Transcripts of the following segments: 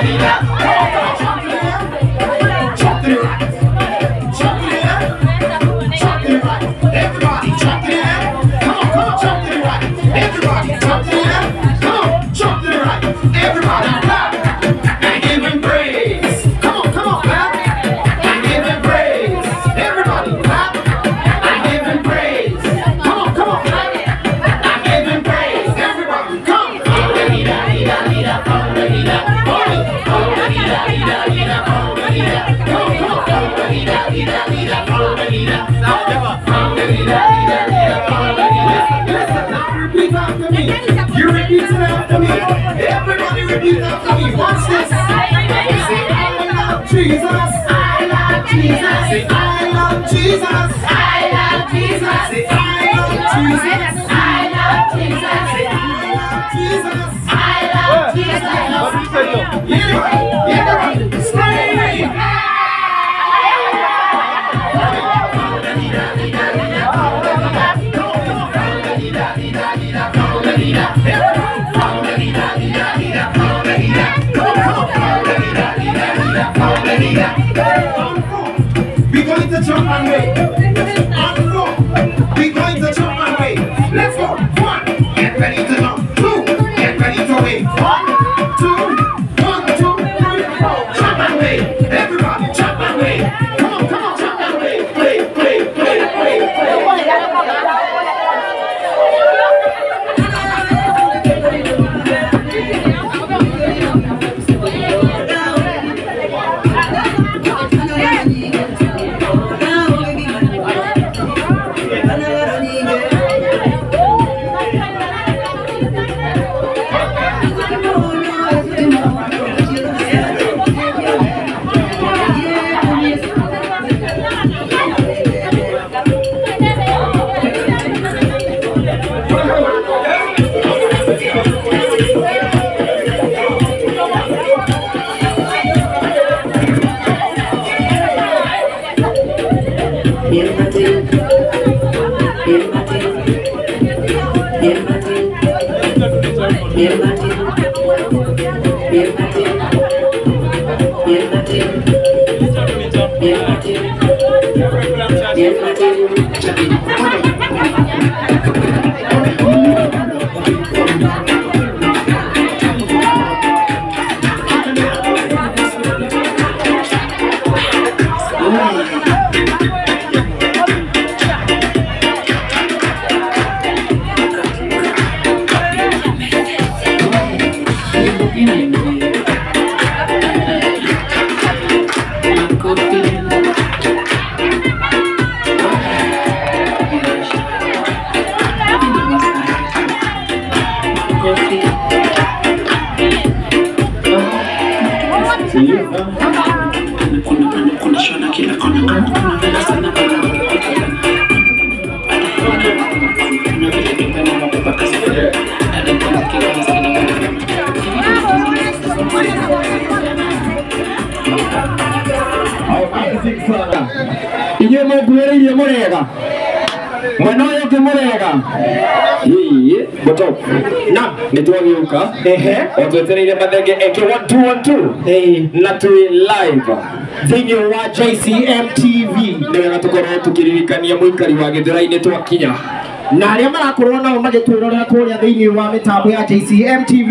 Jump to the left, jump to the right, jump to the left, jump to the right. Everybody jump to the left. Come on, come on, jump to the right. Everybody jump to the left. Come on, jump to the right. Everybody clap and give him praise. Come on, clap and give him praise. Everybody clap and give him praise. Come on, clap and give him praise. Everybody come. Listen, now repeat after me. You repeat it after me. Everybody repeat after me. Watch this. Say, I love Jesus. I love Jesus. Say, I love Jesus. I love Jesus. Say, I love Jesus. I love Jesus. Say, I love Jesus. I love Jesus. Everybody, scream! We're going to jump and wait. On four, we're going to jump and wait. Let's go. 1, get ready to jump. 2, get ready to wait. 1, 2, 1, 2, 3, 4. Jump and wait. Everybody jump and wait. Come on, come on, jump and wait. Play, play, play, play, play. Inyuĩ mũnguhĩrĩirie mũrĩega mwena ũyũ ũngĩ mũrĩega ĩĩ mũtop na nĩ twagĩũka ehe o twetereire mathenge eke 1 2 1 2 na twĩ live thĩinĩ wa JCM TV. Nĩ wega tũkorwo tũkĩririkania mũikari wa Gĩthũrai-inĩ twakinya na arĩa marakorwo nao magĩtwĩrorera kũrĩa thĩinĩ wa mĩtambo ya JCM TV.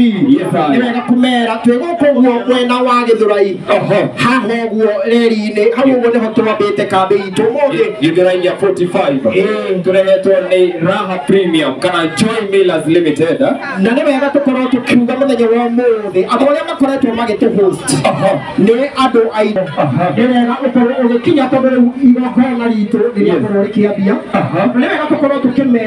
Nĩ wega kũmera twĩ gũkũ ũguo mwena wa Gĩthũrai haha ũguo reri-inĩ hau ũguo nĩho twambĩte kambĩ itũ ũmũthĩ Gĩthũrai ya 45 tũrehetwo nĩ Raha Premium kana Joy Millers Limited. Na nĩ wega tũkorwo tũkiuga mũthenya wa ũmũthĩ andũ arĩa makoretwo magĩtũ host nĩ andũ aitũ. Nĩ wega ũkorwo ũgĩkinya tondũ rĩu igongona ritũ nĩ rĩakorwo rĩkĩambia. Nĩ wega tũkorwo tũkĩmera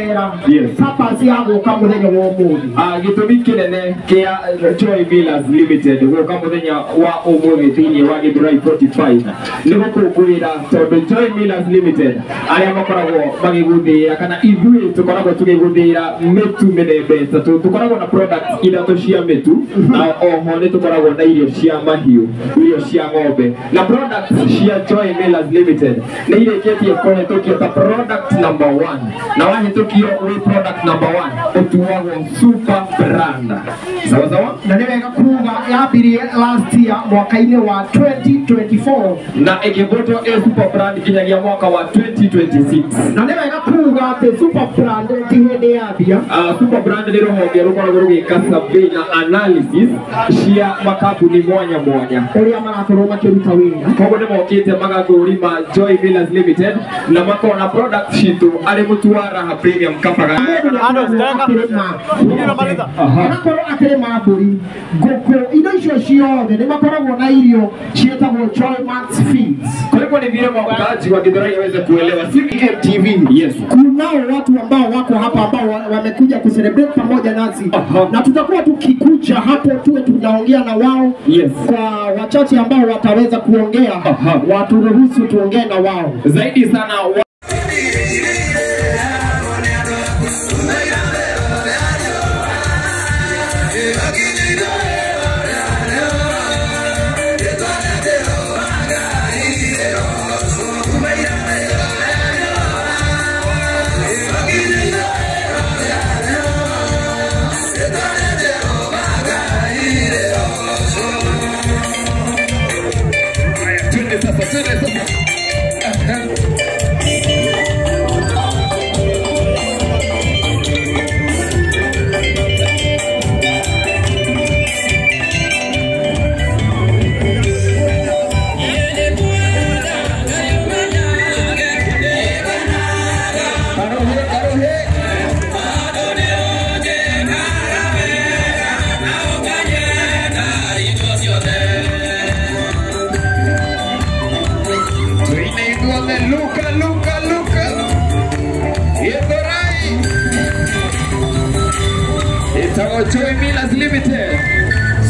purpose ya gũka mũthenya wa ũmũthĩ. Gĩtũmi kĩnene kĩa Joy Millers Limited gũka mũthenya wa ũmũthĩ thĩinĩ wa Gĩthũrai 45 nĩ gũkũngũĩra tondũ Joy Millers Limited arĩa makoragwo magĩgũthĩĩra kana ithuĩ tũkoragwo tũgĩgũthĩĩra mĩtu mĩthemba ĩtatũ. Tũkoragwo na products ithatũ cia mĩtu na oho nĩ tũkoragwo na irio cia mahiũ, irio cia ng'ombe na products cia Joy Millers Limited nĩ irĩkĩtie kũhetũkio ta product number 1 na wahĩtũkio Wahĩtũkio wĩ product number 1 ũtuagwo super brand. Sawa sawa? Na nĩ wega kuga yambirie last year mwaka-inĩ wa 2024 na ĩkĩvũtwo ĩ super brand nginyagia mwaka wa 2026. Na nĩ wega kuga atĩ super brand ti hĩndĩ yambia. Super brand nĩ rũhonge rũkoragwo rũgĩka survey na analysis cia makambuni mwanya mwanya ũrĩa marakorwo makĩruta wĩra. Koguo nĩ mokĩte magathũrima Joy Millers Limited na makona product citũ arĩ mũtu wa Raha Premium Kabaga. Agakorwo akĩrĩma mbũri, ngũkũ, indo icio ciothe nĩ makoragwo na irio ciĩtagwo Joy Max Feeds. Kwa hivyo ni vyema wakaaji wa Githurai waweze kuelewa CMTV. Yes. Kunao watu ambao wako hapa ambao wamekuja kucelebrate pamoja nasi. Na tutakuwa tukikuja hapo tuwe tunaongea na wao. Yes. Kwa wachache ambao wataweza kuongea, waturuhusu tuongee na wao. Zaidi sana Joy Millers Limited,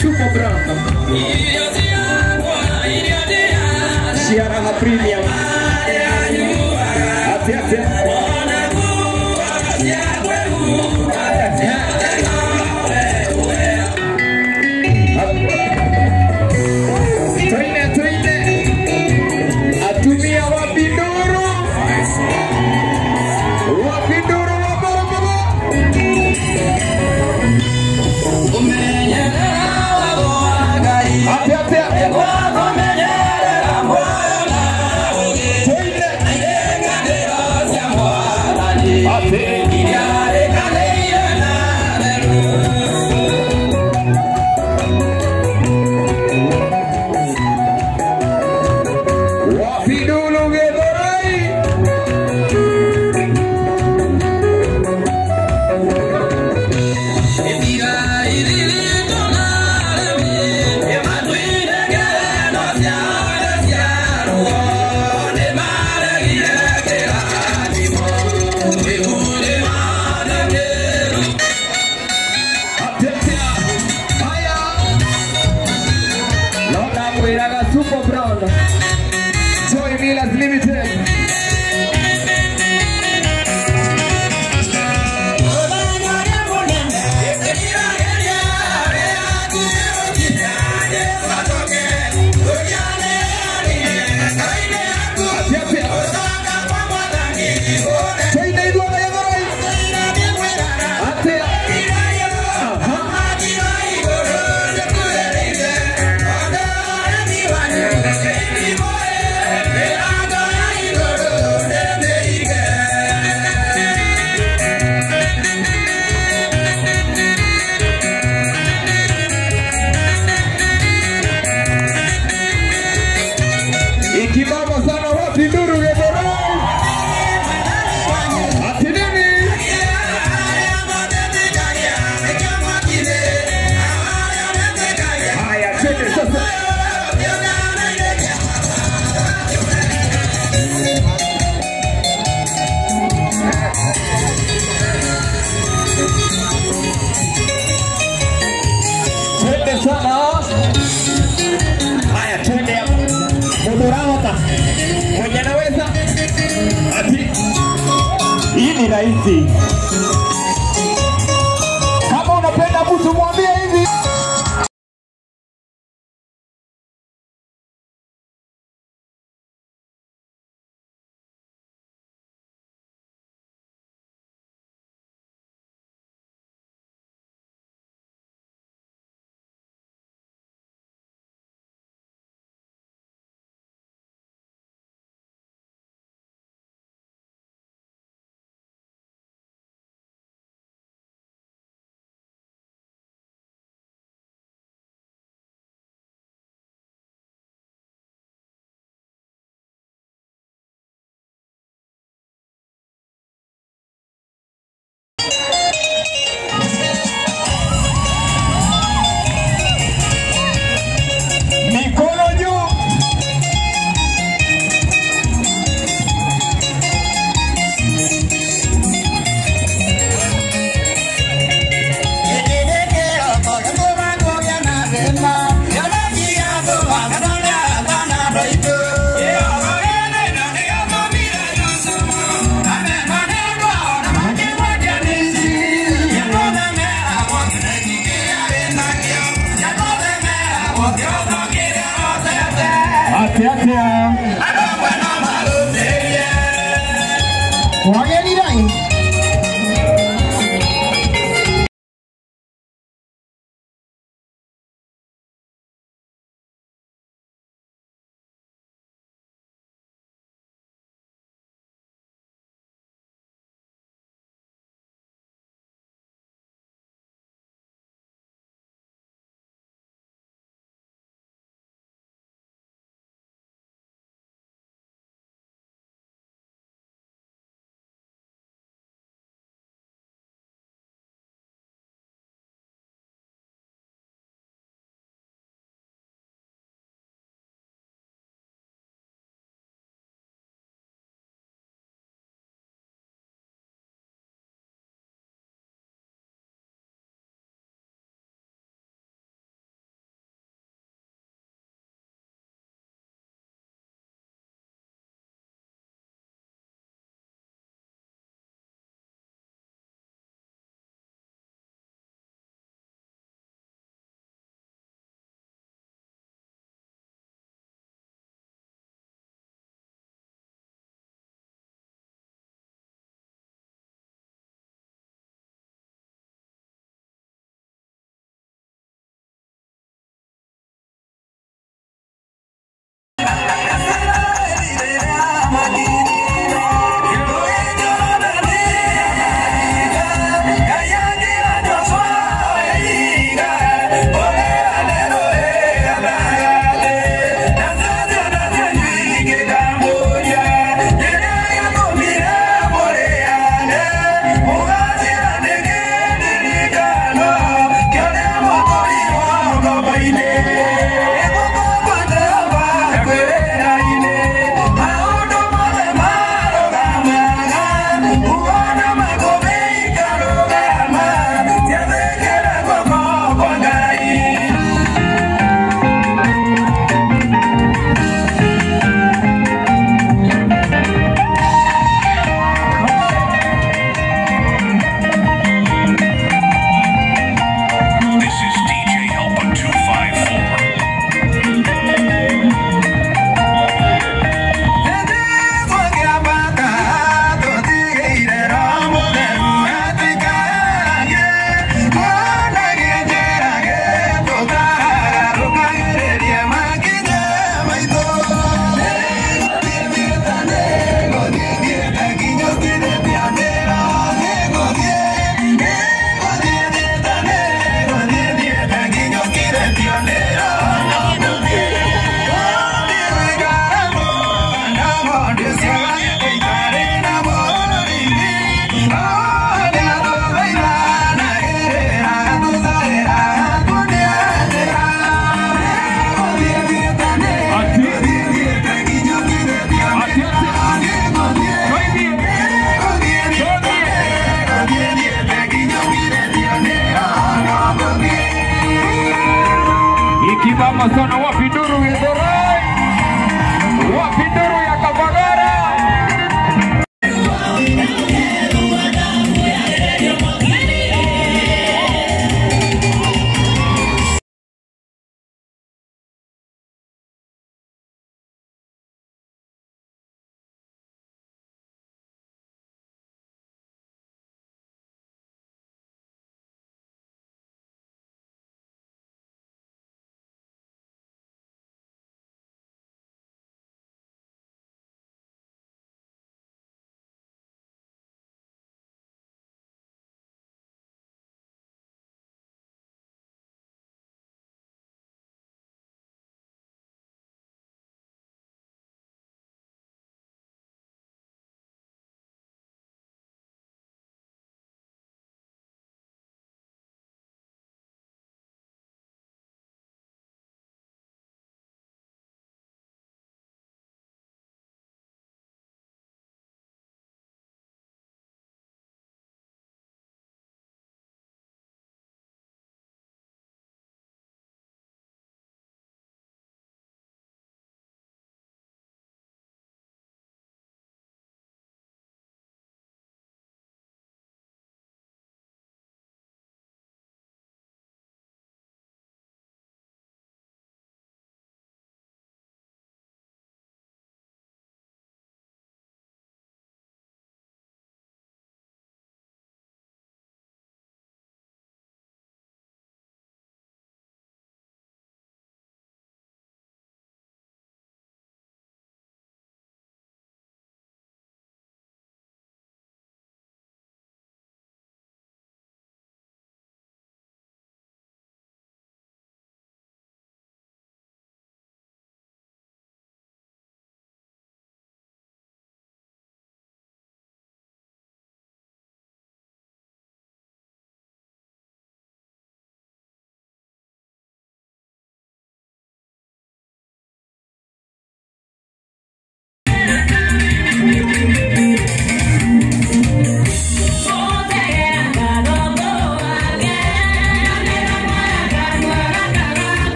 Super Brand, Raha Premium, Ate ate, Twine twine, atumia wapinduru, wapinduru waboroboro. Super Brand, Joy Millers Limited. Yeah. Atia atia. Kwagĩrĩire. This is DJ Helper 254. Ikibamba sana wapi duru Githurai? Wapi duru ya Kavagara?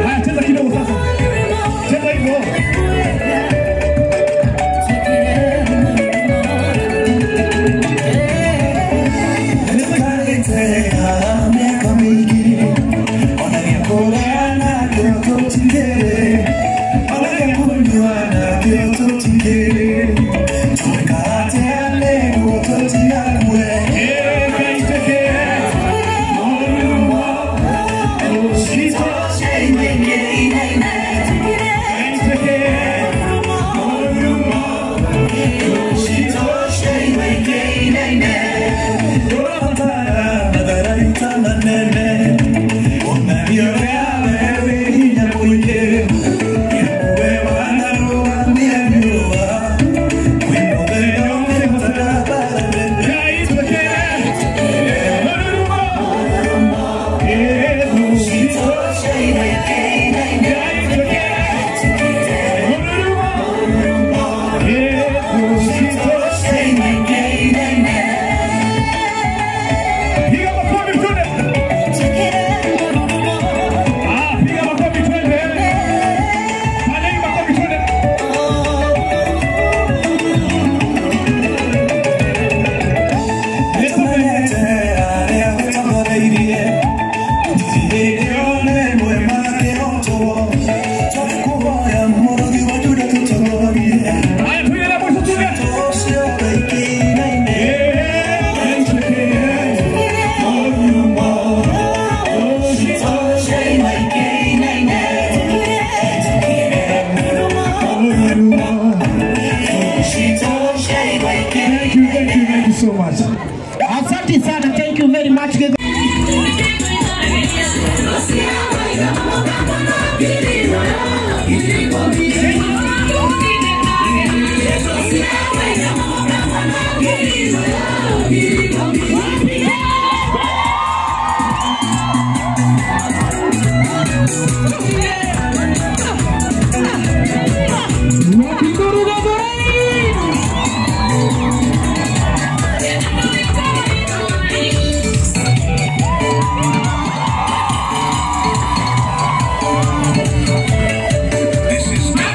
Haya, cheza kidogo sasa. This is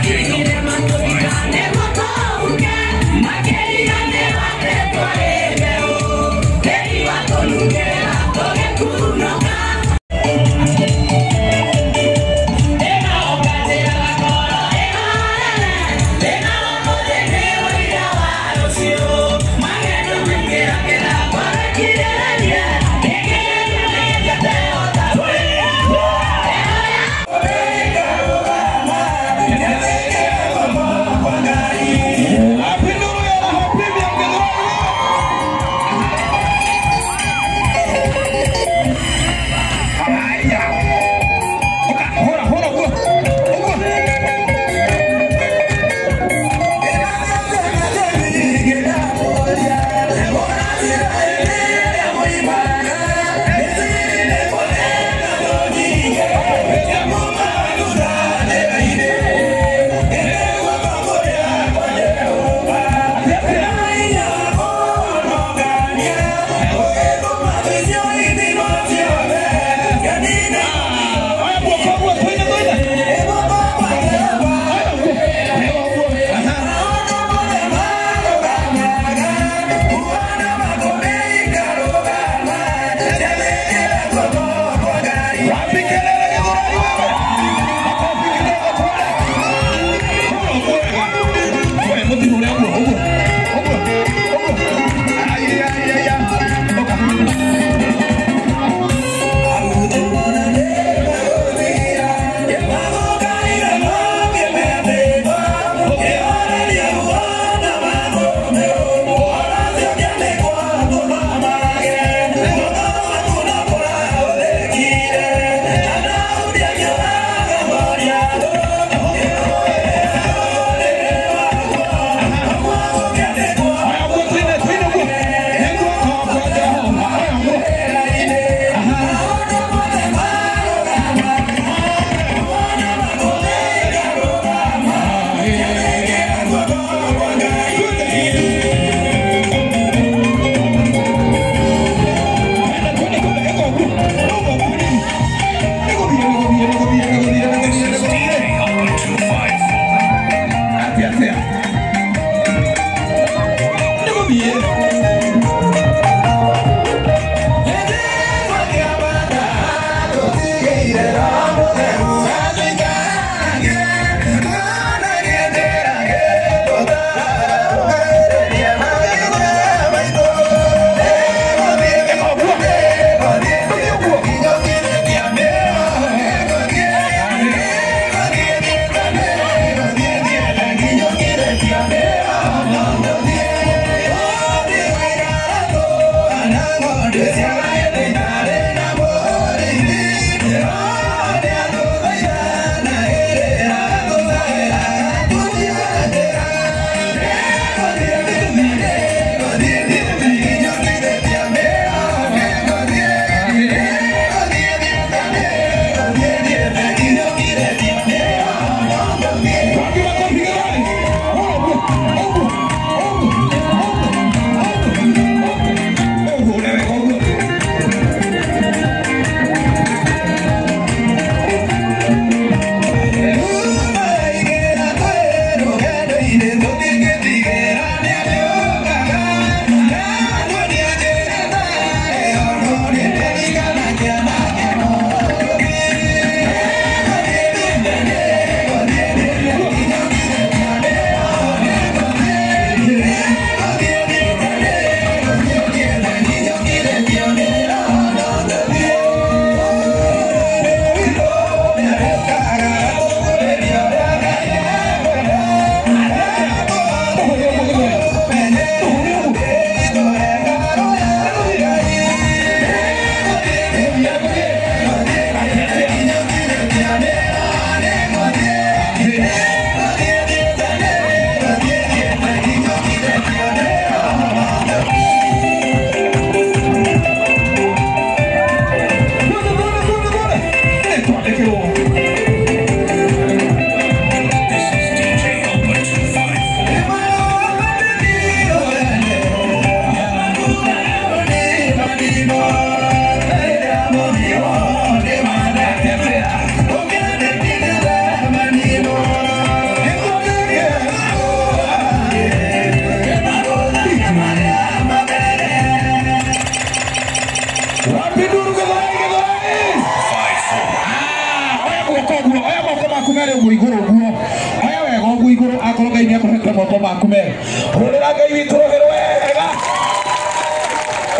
waku igũrũ akorwo Ngai nĩakũhete moko maku mega. Hũrĩra Ngai witũ rũhĩ rwega.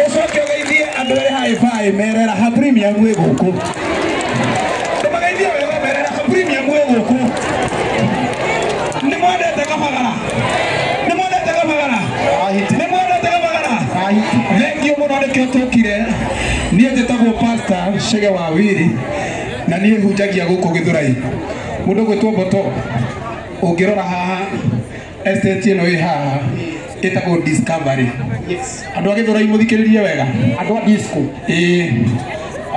Ũcoke ũgeithie andũ erĩ hi-fi mere Raha Premium ĩ gũkũ. Ndũmageithie wega mere Raha Premium ĩ gũkũ. Nĩ mwendete Kabagara? Nĩ mwendete Kabagara? Nĩ mwendete Kabagara? Thengiũ mũno nĩkĩo tũkire. Niĩ njĩtagwo Pastor Chege wa Wiri na niĩ hunjagia gũkũ Gĩthũrai. Mũndũ gwĩtwo Mboto ũngĩrora haha estate ĩno ĩ haha ĩtagwo Discovery. Andũ a Gĩthũrai mũthikĩrĩrie wega. Andũ a disco. Ĩĩ.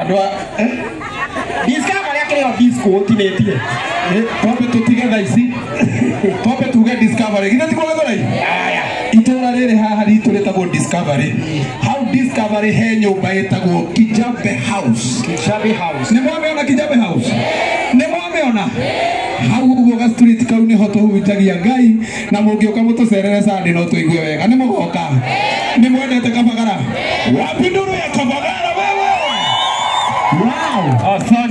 Andũ a Discovery akĩrĩ o disco ũtinĩtie. Twambe tũtige thaa ici. Twambe tuge Discovery. Githĩ tikuo Gĩthũrai? Itũra rĩrĩ haha ritũ rĩtagwo Discovery. Hau Discovery he nyũmba ĩtagwo Kijabe House. Kijabe House. Nĩ mwamĩona Kijabe House? Nĩ mwamĩona? Hau ũguo ga street kau nĩho tũhunjagia Ngai na mũngĩũka mũtũcerere Sunday no tũigue wega. Nĩ mũgoka? Nĩ mwendete Kabagara? Wapi nduru ya Kabagara wewe? Wow. Asante.